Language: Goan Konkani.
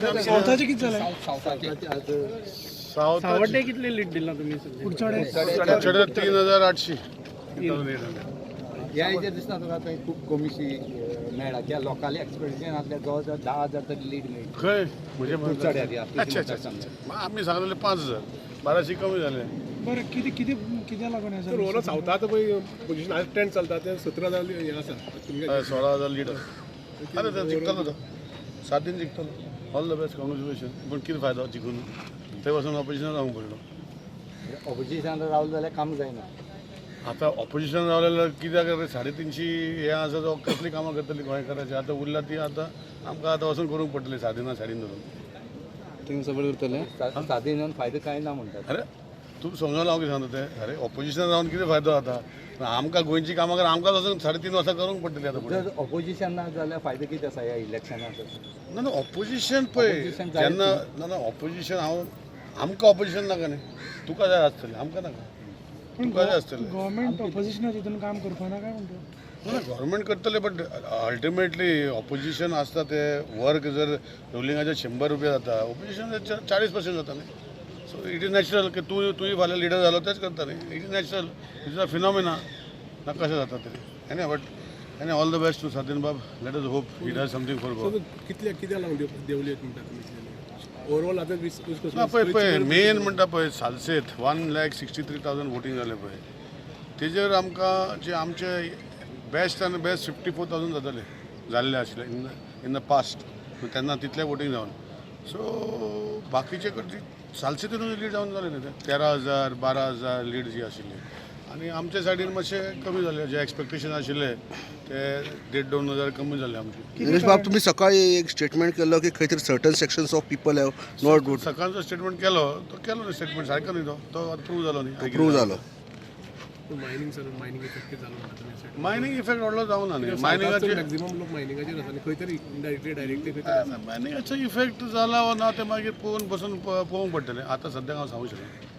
सावथाचे किती जालें? सावथाचे सावड्डे कितले लीड दिला तुम्ही सध्या? कुडचडे. 3800. ह्या हेजेर दिसना तुका थंय खूब कमीशी मेळ्ळा कित्याक लोकांले एक्सपेक्टेशन आसलें जवळ जवळ 10,000 तरी लीड मेळटी. खंय म्हणजे? कुडचड्यार ह्या अच्छा अच्छा अच्छा. मग आमी सांगलेले 5000, 1200 कमी जाले. बरं, किती किती कित्या लागून हें तर जालें? ओवरऑल सावथात पळय पोझिशन आज ट्रेंड चलता ते 17,000 हें आसा तुमगे. हय, 16,000 लीड. अरे, ते जिखतलो तो, 7 दीन जिखतलो. All the best, congratulation. पूण कितें फायदो जिखून? थंय वचून ऑपोजिशन रावंक पडलो. ऑपोजिशन रावलें जाल्यार काम जायना. आतां ऑपोजिशन रावलें जाल्यार कित्याक रे, 350 हें आसा, तो कसलीं कामां करतली गोंयकाराची? आतां उरला ती आतां आमकां आतां वचून करूंक पडटली सादिना साडीन धरून. तुम्ही सपोर्ट करतले? सादी येवन फायदो कांय ना म्हणटात. अरे, तूं समजून हांव कितें सांगता तें. अरे, ऑपोजिशन रावन कितें फायदो जाता? आमकां गोंयचीं कामां कर, आमकां वचून 3.5 वर्सां करूंक पडटली आतां फुडें. जर ऑपोजिशन ना जाल्यार फायदो कितें आसा ह्या इलेक्शनाचो? ना ना, ऑपोजिशन पळय Opposition जाय. जेन्ना, ना ना, ऑपोजिशन हांव, आमकां ऑपोजिशन नाका न्ही. तुका जाय आसतलें, आमकां नाका. तुका जाय आसतलें. गव्हर्मेंट ऑपोजिशना तितून काम करपाना काय म्हणटा? ना, गव्हर्मेंट करतले, बट अल्टिमेटली ऑपोजिशन आसता ते वर्क जर रुलिंगाचे 100 रुपया जाता, ऑपोजिशन 40% जाता न्ही. सो it is natural की तूं तुंय फाल्यां लिडर जालो, तेच करता न्ही. It is natural, it is a phenomena ना कशें जाता तरी. Any but any all the best to Sadin बाब. Let us hope he does something for Goa. कितले कित्याक लागून देंवली म्हणटा तुमी ओवरऑल आतां वीस वीस ना, पळय पळय, मेन म्हणटा पळय, सालसेत 1,63,000 वोटींग जालें पळय, तेजेर आमकां जे आमचे बेस्ट आनी बेस्ट 54,000 जाताले, जाल्ले आशिल्ले इन the past तेन्ना, तितले वोटींग जावन. सो बाकीचे कडची सालसेतून लीड जावन जालें न्ही तें, 13,000 12,000 लीड जी आशिल्ली आनी आमचे सायडीन मातशें कमी जालें. जे एक्सपेक्टेशन आशिल्ले ते देड दोन हजार कमी जाले आमचे. निलेश बाब, तुम्ही सकाळी एक स्टेटमेंट केलं की खंय तरी certain sections of people have not vote. सकाळचो स्टेटमेंट केलो तो केलो न्ही स्टेटमेंट सारको न्ही तो, तो प्रूव जालो न्ही. प्रूव्ह जालो. मायनींग सर, मायनींग इफेक्ट जालो म्हणटा तुमी? मायनींग इफेक्ट व्हडलो जावना न्ही मायनिंगाचे. मॅक्झिमम लोक मायनिंगाचेर आसा आनी खंय तरी इनडायरेक्टली डायरेक्टली खंय तरी आसा. मायनिंगाचो इफेक्ट जाला वा ना ते मागीर पळोवन बसून पळोवंक पडटलें. आतां सद्याक हांव सांगूंक शकना.